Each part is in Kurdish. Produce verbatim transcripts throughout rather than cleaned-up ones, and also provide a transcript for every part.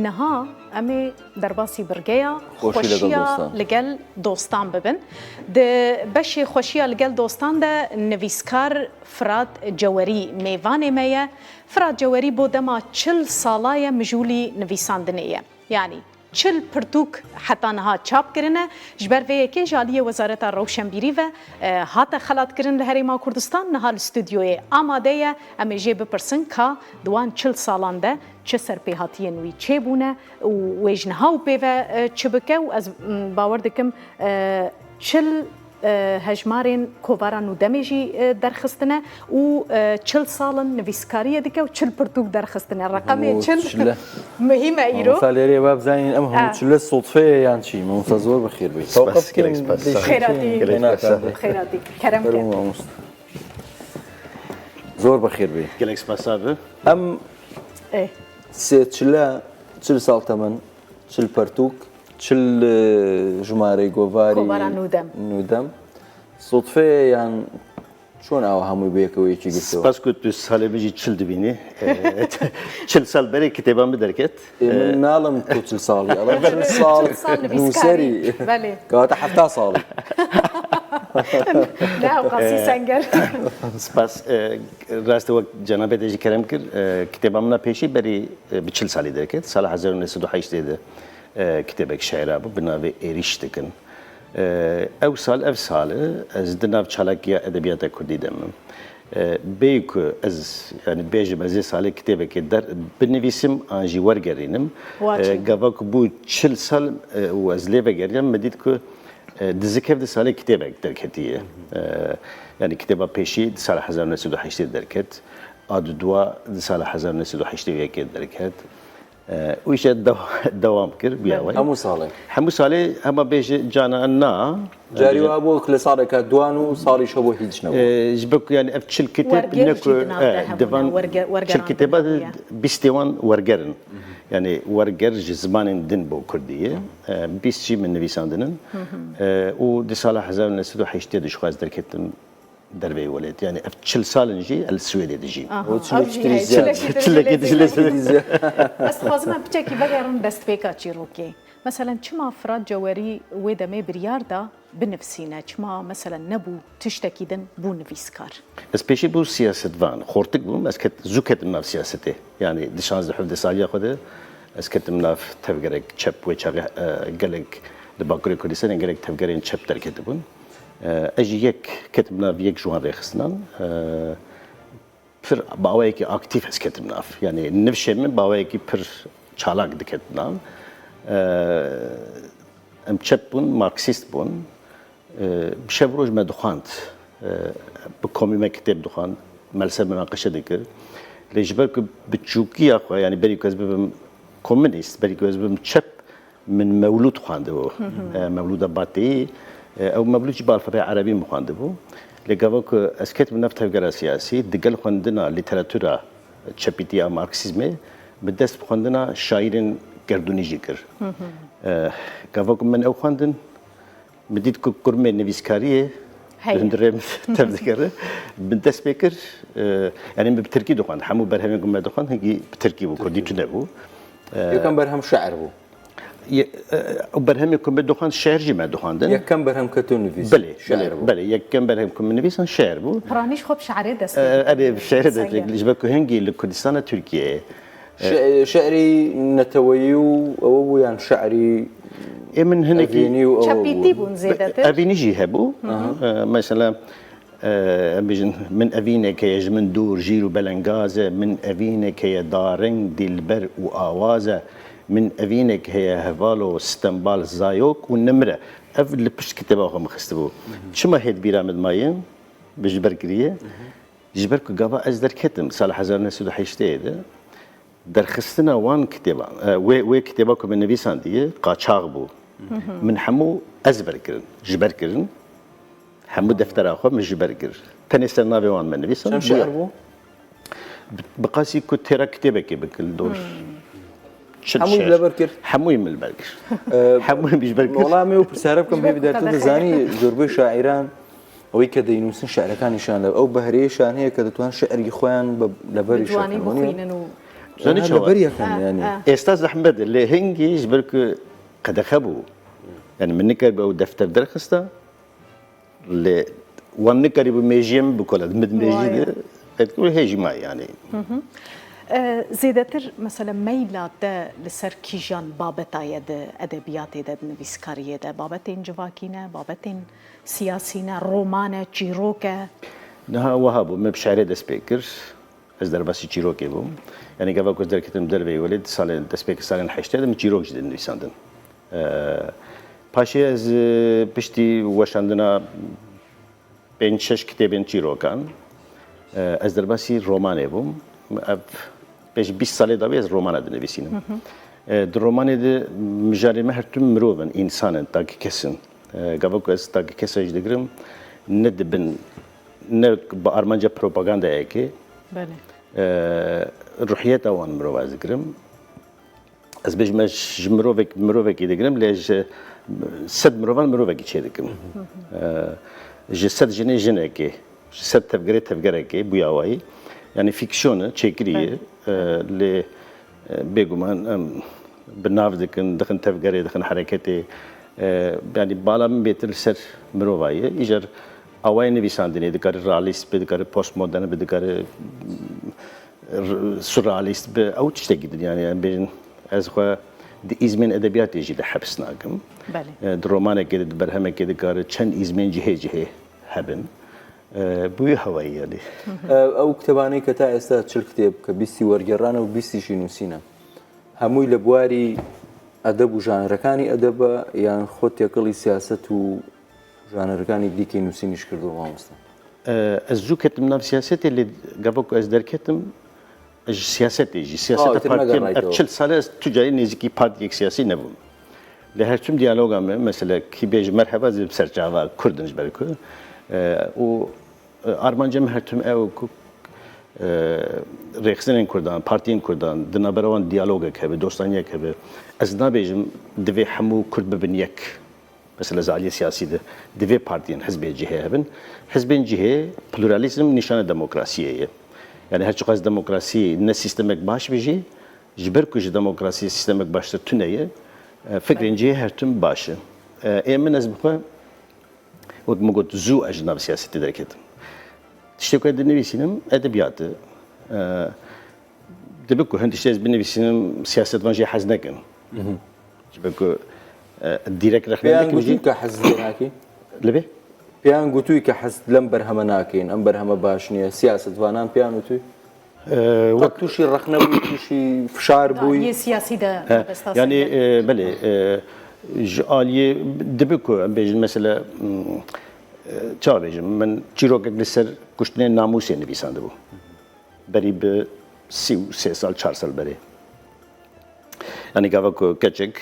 Niha em ê derbasî birgeya Xweşî li gel xweşiya dostan. Li gel dostan bibin. Di beşê xweşiya li gel dostan de nivîskar Firat Cewerî mêvanê me ye. Firat Cewerî bo dema çil sala ye mijûlî nivîsandinê ye. Yanî çil pirtûk heta niha çap kirine. Ji ber vê yekê ji aliyê Wezareta Rewşenbîrî ve, e, hate xelatkirin li Herêma Kurdistan, niha li stûdyoyê amade ye. Em ê jê bipirsin ka di wan çil salan de çi serpêhatiyên wî çêbûne û wê ji niha û pê ve, e, çi bike û ez, m, bawer dikim, e, çil, e, hejmarên kovara Nûdemê jî, e, derxistine û, e, çil sal in nivîskariyê dike û çil pirtûk derxistine. Reqemê Hemû çil çile. Muhîm e îro. Mamosta lêrê we bizanîn, em hemû Ha. çile sodfeyê yan çi? Mamosta zor bi xêr bî. Spas, gelek spas. Xêratî. Gelek spas. Xêratî. Kerem ke. Fermo mamosta. Zor bi xêr bî. Gelek spas abi. Em Eh. sê çile, çil sal temen, çil pertûk, çil, e, jimarê govarî Kovara Nûdem. Nûdem. Sodfeyê yan çon awa hemû bi yekê wê yekî girtiye? Spas ku tu salê min jî çil dibînî. E, çil sal berê kitêba min derket. Ê, min E, nalim ku çil salî. Alim çil sal Çil sal nivîskarî. nûserî. Belê. Kewata hefta salî. Ne ew qasî E, sengel. Spas. E, rast wek cenabê te jî kerem kir. E, kitêba min a pêşî berî, e, bi çil salî derket. Sala hezar û neh sed û heştê de, e, kitêbek şe'ra bû, bi navê Êrîş dikin. E, ew sal, ev sal e, ez di nav çalakiya edebiyata kurdî de me. E, bêyî ku ez, yanî bêjim, ez ê salê kitêbekê der binivîsim an jî wergerînim. Waçî. E, gava ku bû çil sal, e, û ez lê vegeriyam, me dît ku, e, di zikev di salê kitêbek derketiye. E, yanî kitêba pêşî di sala hezar û neh sed û heştê derket, a di dua di sala hezar û neh sed û heştê û yekê derket. E, û îşe dew-, dewam kir, bûya we. Hemû salê? Hemû salê, hema bêje cana na. Carî wa bû ku li saleka duan û salî şo bû hîç nebû. E, ji ber ku, yani, ev çil kitêb Werger ne jî ku, di nav de e, hebûne, di van werge-, çil wergeran kitêba din de hebûye. Bîstê wan werger in. Yani, werger ji zimanên din bo kurdî ye. E, bîst jî min nivîsandin in. E, û di sala hezar û neh sed û heştê de ji xwe ez derketim derveyî welatî. Yani ev çil sal in jî ez li Swêdê dijîm. Aha, O çilek ev jî tiştî heye, ziyad. Çilek tiştî Çilek ziyad. Tiştî ziyad. Ez dixwazim em piçekî vegerin destpêka çîrokê. Meselen çima Firat Cewerî wê demê biryar da binivîsîne? Çima meselen nebû tiştekî din bû nivîskar? Ez pêşî bû siyasetvan, xortik bûm. Ez ket, zû ketim nav siyasetê. Yani di şazdeh hevdeh saliya xwe de ez ketim nav tevgerek çep. Wê çaxê, e, gelek li Bakurê Kurdistanê gelek tevgerên çep derketibûn. E, ez jî yek ketim nav yek ji wan rêxistinan. E, pir bi awayekî aktîf ez ketim nav. Yani nifşê min bi awayekî pir çalak diket nav. E, em çep bûn, marksîst bûn. E, bi şev roj me dixwand. E, bi komî me kitêb dixwand, melse minaqeşe dikir. Lê ji ber ku bi çûkiya xwe, yani berî ku ez bibim komînîst, berî ku ez bibim çep, min mewlûd xwendibû. E, Mewlûda Bateyî, e, ew mewlûd jî bi alfabeyê erebî min xwendibû. Lê gava ku ez ketim nav tevgera siyasî, digel xwendina lîteratura çepîtî ya marksîzmê, bi dest bi xwendina şaîrên gerdûnî jî kir. E, gava ku min ew xwendin, min dît ku kurmê nivîskariyê Heye. Di hundirê min tev dikere. Min dest pê kir, e, yani min bi tirkî dixwend. Hemû berhemên ku me dixwend, hingî bi tirkî bû, kurdî tune bû. E, Yekem berhem şe'ir bû. Ye-, e, ew berhemê ku me dixwend, şe'ir jî me dixwendin. Yekem berhem ke tu nivîs, Belê, şe'ir belê, bû. Belê. Yekem berhem ku min nivîsan şe'ir bû. Piranî ji xwe bi şe'irê dest E, pê kir. Erê, bi şe'irê dest pê Sengel. Kir. Ji ber ku hingî li Kurdistana Tirkiyeyê, Şe-, şe'rî neteweyî û ew bû, yan şe'rî Ê min hinekî evînî û ew bû. Çepîtî bûn zêdetir. Evînî jî hebû. Hı hı. E, mesela, e, em bêjin, min evînek heye ji min dûr, jîr û belengaz e, min evînek heye dareng, dîlber û awaz e, min evînek heye hevalo, stembal, zayok û nimir e. Ev li pişt kitêba xwe min xistibû. Hı hı. Çima hêt bîra min dimaye? Bi ji ber kiriye. Hı hı. Ji ber ku gava ez derketim sala hezar neh sed û heştê de, derxistina wan kitêban, e, wê, wê kitêba ku min nivîsandiye, qaçax bû. Hı hı. Min hemû ez ber kirin, ji ber kirin. Hemû deftera xwe min ji ber kir. Tenê ser navê wan me nivîsan. Çend şe'ir bû? Bi, bi qasî ku têra kitêbekê bike li dor. Hmm. Çil Hemûyî şe'ir. Li ber kir? Hemûyî min li ber kir. Ee, Hemûyî min ji ber kir. Wela em ê pirsiyarê bikim, hêvî der tu dizanî, zorbê şaîran, ewî ke dênûsin şe'rekan nîşan de. Ew behrê şan heye ke ditwan şe'irî xwe yan be-, li ber Bi ciwanî şe'irî bixwînin û Zanî çawa? Ber yekan yani. Êsta zehmet e, lê hingî ji ber ku qedexe bû. Yani min nikaribû ew defter derxista, lê wan nikarîbû mêjiyê min bikole, min mêjî de, qet ku hê jî maye yani. E, zêdetir mesela meyla te li ser kîjan babeta ye di edebiyatê de, di nivîskariyê de? Babetên civakî ne, babetên siyasî ne, roman e, çîrok e? Niha wiha bû, min bi şi'rê dest pê kir. Ez derbasî çîrokê bûm. Yanî gava ku ez derketim derveyî welê, di salên, destpêkê salên heştê de min çîrok jî dinivîsandin. Ee, paşê ez, e, piştî weşandina pênc şeş kitêbên çîrokan, e, ez derbasî romanê bûm. Ev pêş bîst salê dawî ez romana dinivîsînim. E, di romanê de mijarê me her tim mirov in, însan in, takî kes in. E, gava ku ez takî kesa jî digirim, ne dibin, ne bi armanca propagandayekê, Belê. e, ruhiyeta wan mirova ez digirim. Ez bêjim, ez ji mirovek, mirovekî digirim, lê ji sed mirovan mirovekî çêdikim. E, ji sed jinê jinekê, ji sed tevgerê tevgerekê bûya wayî. Yani fîksiyone çêkirî ye. E, lê, e, bêguman em bi nav dikin, dixin tevgerê, dixin hereketê. E, yani bala min bêtir li ser mirova ye. Îcar awayê nivîsandinê dikare realîst be, dikare postmodern be, dikare, mm, r-, surrealîst be. Ew tiştekî din yani, em bêjin ez xwe di îzmên edebiyatê jî de hebs nakim. Belê. E, di romanekê de, di berhemekê dikare çend îzmên cihê cihê hebin. E, bi wî hewayî yani. ئەو کتێبانەی کە تا ئێستا چل کتێب کە بیستی وەرگێڕانە و بیستی شی نووسینە، هەمووی لە بواری ئەدەب و ژانرەکانی ئەدەبە، یان خۆ تێکەڵی سیاسەت و ژانرەکانی دیکەی نووسینیش کردووە مامۆستا؟ Ez zû ketim nav siyasetê, lê gava ku ez derketim, ez ji siyasetê jî, siyaseta partiyê, ev çil sal e ez tu carî nêzîkî partiyek siyasî nebûm. Li her tim diyaloga me, mesela kî bêje merheba, ez ê bi ser çava Kurd in ji ber ku, e, û, e, armanca min her tim ew ku, e, rêxistinên Kurdan, partiyên Kurdan, di navbera wan diyalogek hebe, dostaniyek hebe. Ez nabêjim divê hemû Kurd bibin yek. Mesela ji aliyê siyasî de divê partiyên, hizbê cihê hebin. Hizbên cihê, pluralîzm nîşana demokrasiyê ye. Yani her çiqas demokrasî ne sîstemek baş be jî, ji ber ku ji demokrasiyê sîstemek baştir tune ye, e, fikrên cihê her tim baş e. E, ê min ez bi xwe, wek min got, zû ez ji nav siyasetê derketim. Tiştê ku ez dinivîsînim edebiyat e. E, dibe ku hin tiştê ez binivîsînim, siyasetvan jê hez nekin. Ji ber ku, e, dîrek rexne پێیان nekim jî. گوتووی کە حەز لێ ناکەی؟ Li bê? پێیان گوتووی کە حەز لەم بەرهەمە ناکەین، ئەم بەرهەمە باش نییە، سیاسەتوانان پێیان وتووی؟ E, وەک تووشی ڕەخنە بووی، تووشی فشار بووی؟ Yê siyasî de He, mebesta yani, sendin. E, belê, e, ji aliyê dibe ku em bêjin mesela, mm, e, çawa bêjim, min çîrokek li ser kuştinên namûsê nivîsandibû. Berî bi sî û sê sal, çar sal berê. Yani gava ku keçek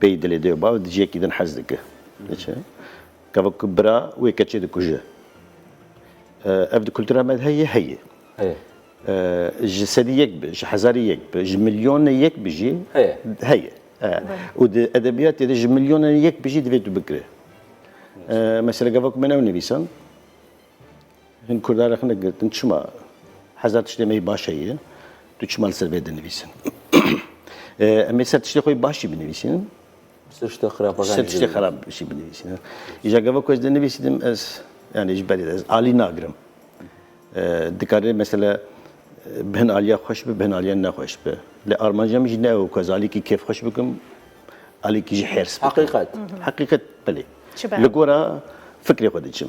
bêyî dilê dê û bav di cihekî din hez dike. Diçe. Gava ku bira wê keçê dikuje. E, ev di kultura me de heye, heye. Heye. E, ji sedî yek bi, ji hezarî yek bi, ji milyonê yek bi jî Heye. heye. E, û di edebiyatê de ji milyonê yek bi jî divê tu bikire. E, mesela gava ku min ew nivîsan, hin Kurda rexne girtin, çima hezar tiştê me yê baş heye, tu çima li ser vê dinivîsin? E, em ê ser tiştê xwe yê baş jî binivîsînin. Ser tiştê xirapەکان Ser tiştê xirab jî binivîsînin. Îja gava ku ez dinivîsînim, ez, yani ji berê de ez alî nagirim. E, dikare mesela, e, bi hin aliya xweş be, bi hin aliya nexweş be. Lê armanca min jî ne ew ku ez alîkî kêfxweş bikim, alîkî jî hêrs bikim. Heqîqet. Heqîqet, belê. Çi be? Li gora fikrê xwe diçim.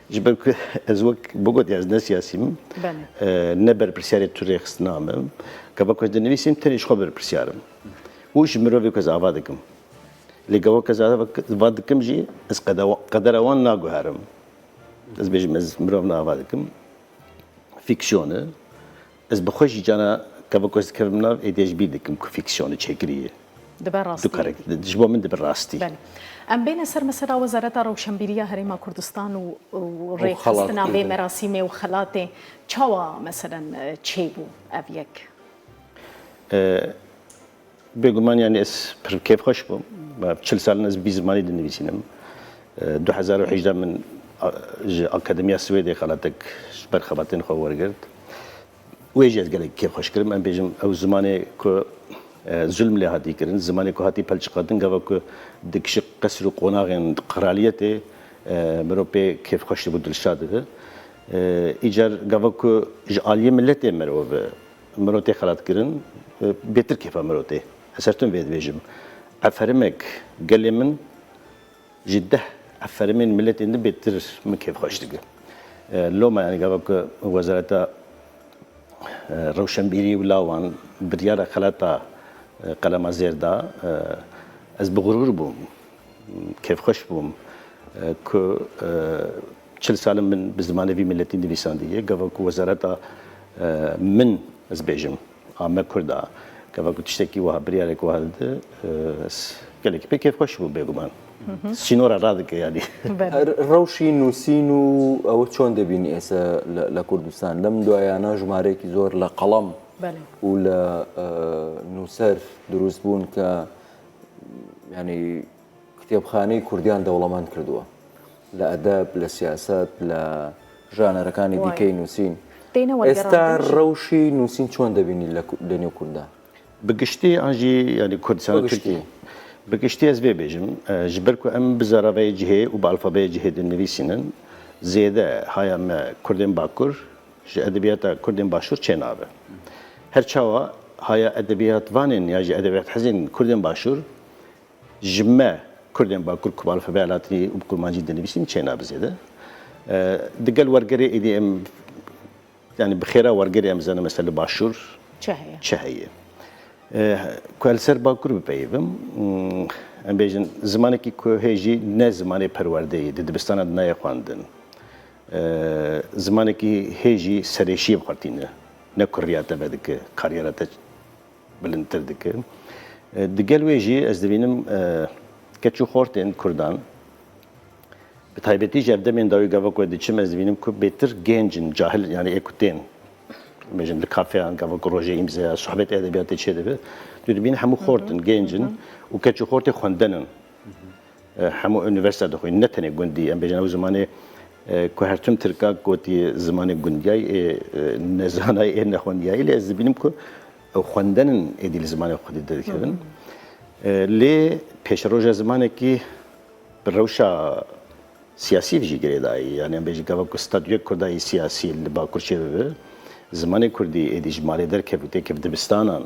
Ji ber ku ez wek bigot, ez ne siyasî me, Belê. e, ne berpirsiyarê tu rêxistina me. Gava ku ez dinivîsim, tenê ji xwe berpirsiyar im. Û ji mirovê ku ez ava dikim. Lê gava ku ez ava dikim jî, ez qede-, qedera wan naguherim. Ez bêjim, ez mirov ne ava dikim. Fîksiyon e. Ez bi xwe jî cana gava ku ez dikevim nav êdî ez ji bîr dikim ku fîksiyon e, çêkirî ye. Dibe rastî. Du karakter, ji bo min dibe rastî. Belê. Em bêne ser mesela Wezareta Rewşenbîriya Herêma Kurdistan û, û rêxistina vê xelatkirin. merasîmê û xelatê çawa meselen, e, çêbû ev yek? E, Bêguman, yani ez pir kêfxweş bûm. Me çil sal in ez bi vî zimanî dinivîsînim. E, du hezar û hejdeh min, a, ji Akademiya Swêdê xelatek ji ber xebatên xwe wergirt. Wê jî ez gelek kêfxweş kirim. Em bêjim ew zimanê ku, e, zulm lê hatî kirin, zimanê ku hatî pelçiqatin, gava ku dikişi qesr û qonaxên qiraliyetê, e, mirov pê kêfxweş dibû, dilşad dibe. E, îcar gava ku ji aliyê miletê mirov, mirov tê xelatkirin, e, bêtir kêfa mirov tê. Ez her tim vê dibêjim. Eferimek gelê min ji deh eferimên miletên din bêtir min kêfxweş dike. E, loma, yanî gava ku wezareta, e, rewşenbîrî û lawan biryara xelata, e, qelema zêr da, e, ez bi xurûr bûm, kêfxweş bûm, e, ku, e, çil sal in min bi zimanê vî miletî nivîsandiye. Gava ku wezareta, e, min, ez bêjim, a me Kurda, gava ku tiştekî wiha, biryarek wiha dide, e, s-, gelekî pê kêfxweş bû bêguman. Sînora radike, yanî. Belê. Re-, rewşî nûsîn û ew çond dibînî êse li, li Kurdistan? Lem duyana jimareyekî zor li qelam Belê. û li, e, nûser dirûst bûn ke, yanî, kitêbxaneyê Kurdiyan dewlemend kirdiwe. Li edeb, li siyaset, li janerekanê Way. dîkeyê nûsîn. Têne Êsta wergerandin jî. rewşî nûsîn çond dibînî li ku-, li nêv Kurda? Bi giştî an jî, yanî, Kurdistana Bi giştî. Tirkiyê? Bi giştî ez vê bêjim, e, ji ber ku em bi zaraveyê cihê û bi alfabeyê cihê dinivîsînin, zêde haya me Kurdên Bakur ji edebiyata Kurdên Başûr çênabe. Her çawa haya edebiyatvanên ya jî edebiyat hezên Kurdên Başûr ji me Kurdên Bakur ku bi alfabeya Latînî û bi Kurmancî dinivîsîn çênabe zêde. E, digel wergerê êdî em, yanî bi xêra wergerê em zanin mesela li Başûr Çi heye? çi heye. E, ku ez li ser Bakur bipeyivim, hmm, em bêjin zimanekî ku hê jî ne zimanê perwerdeyê, di dibistana de nayê xwendin. E, zimanekî hê jî serêşiyê bi xwe tîne, ne kurriya te vedike, kariyera te bilindtir dike. E, digel wê jî ez dibînim, e, keç û xortên Kurdan, bi taybetî jî ev demên dawî gava ku diçim ez dibînim ku bêtir genc in, cahil, yanî ê ku tên, bêjin li kafeyan, gava ku rojê îmzeya, sohbet edebiyatê çêdibe, tu dibînî hemû xort in, genc in û keç û xortê xwenden in. E, hemû unîversîte dixwînin, ne tenê gundî. Em bêjin ew zimanê, e, ku her tim Tirka gotî zimanê gundiyayî, ê, e, nezanayî, ê nexwendiyayî, lê ez dibînim ku ew xwenden in êdî li zimanê xwedî derdikevin. E, lê pêşeroja zimanekî bi rewşa siyasî jî girêdayî. Yanî em bêjin gava ku statuyê Kurda yê siyasî li Bakur çêbibe, zimanê Kurdî êdî ji malê derkevî têkeve dibistanan,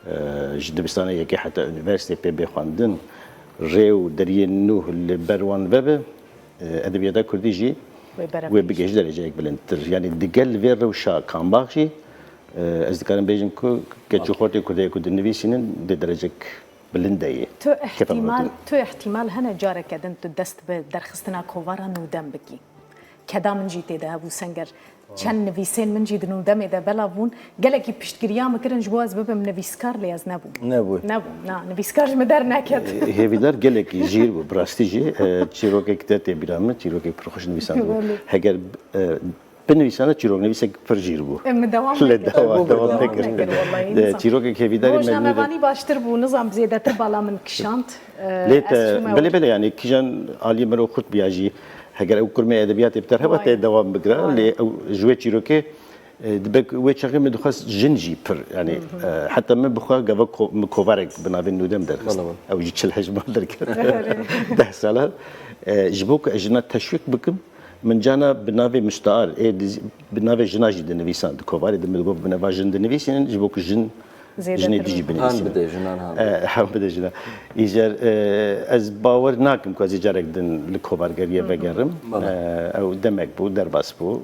e, ji dibistana yekê heta unîversîtê pê bê xwendin, rê û deriyên nû li ber wan vebe, e, edebiyata Kurdî jî Wê berevî wê bigihîje dereceyek bilindtir. Yanî digel vê rewşa kambax jî, e, ez dikarim bêjim ku keç û xortê Kurdê ku dinivîsînin dê derecek bilind de yê. Tu Kefa ihtimal, mirotî. tu ihtimal hene careke din tu dest bi derxistina kovara nûdem bikî. Keda min jî tê de hebû Senger. Çend nivîsên min jî di nûdemê de belav bûn. Gelekî piştgiriya min kirin ji bo ez bibim nivîskar, lê ez nebûm. Nebû. Nebûm, na, nivîskar ji min derneket. Hêvîdar gelekî jîr bû, bi rastî jî, e, çîrokek te tê bîra min, çîrokek pir xweş nivîsandibû. Belê. Heger, e, binivîsana çîroknivîsek pir jîr bû. E, min dewam Lê nekir. dewa-, Bû, dewam bû, nekir. dewam nekir, wellahî, E, nizam. çîrokek hêvîdarî min Rojnamevanî baştir bû, nizam zêdetir bala min kişand. E, Lê ez te, çûme belê, belê, yanî kîjan aliyê mirov xurt biya jî, heger ew kurmê edebiyatê bi te re heba, Vay. te dewam bikira. Vay. Lê ew ji wê çîrokê, e, dibe ku wê çaxê min dixwest jin jî pir, yanî, e, heta min bixwe gava ko-, min kovarek bi navê Nûdem derxist. Bala min. Ew jî çil hej mal derket. Erê. Deh sala. E, ji bo ku ez jina teşwîq bikim, min cana bi navê Mustaar, ê di, bi navê jina jî dinivîsand di kovarê de, min digot bineva jin dinivîsînin, ji bo ku jin Zêdetir jinê dijî bin. binivîsînin. Han bide jinan, han bide. E, han bide jinan. Îcar, e, ez bawer nakim ku ez ê carek din li kovargeriyê vegerim. Bala. E, ew demek bû, derbas bû.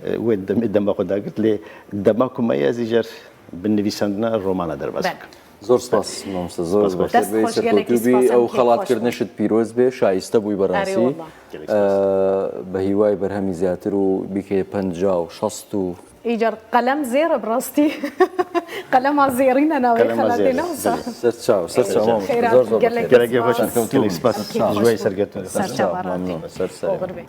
E, e, wê demê dema xwe dagirt, lê dema ku me ez îcar bi nivîsandina romana derbas Bele. bikim. Zor spas, mamoste, zor Spas, spas. Dest xweş, gelekî spas, em kêfxweş bûn. Ew xelatkirinê ji pîroz bê, şayiste bûyî beransî. Erê wallah. Gelek spas. Ee, bi hîwayê berhemî zêdetir û bikê penca û şast û Îcar qelem zêr e bi rastî. Qelema zêrîn e navê Qelema xelatê zêr e, ne wisa? belê. Ser çav, ser çav, mamoste. Xêra, Zor, zor gelek bixêr. Gelek spas. xweş. Ser çav. Gelek spas. Ji we serketî. Ser çav, Mamnun. Ser ser. Oxir bê.